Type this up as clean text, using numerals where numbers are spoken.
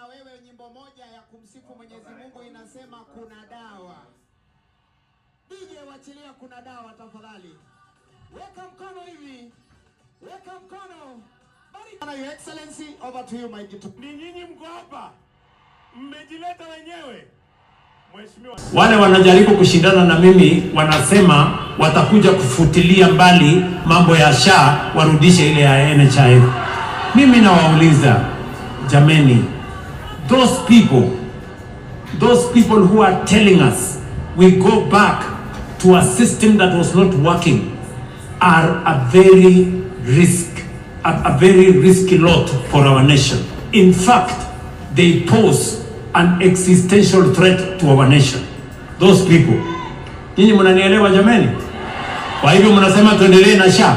Na wewe nyimbo moja ya kumsifu Mwenyezi Mungu inasema kuna dawa. DJ, wachilia kuna dawa tafadhali. Weka mkono hivi. Weka mkono. Bariki. Your Excellency, over to you, my guitar. Ni nyinyi mko hapa, mmejileta wenyewe. Mheshimiwa, Wale wanajaribu kushindana na mimi wanasema watakuja kufutilia mbali mambo ya SHA, warudishe ile ya NHIF. Mimi nawauliza jameni, those people who are telling us we go back to a system that was not working are a very risky lot for our nation. In fact, they pose an existential threat to our nation. Those people. Nyinyi mnanielewa jameni? Kwa hivyo mnasema tuendelee na SHA?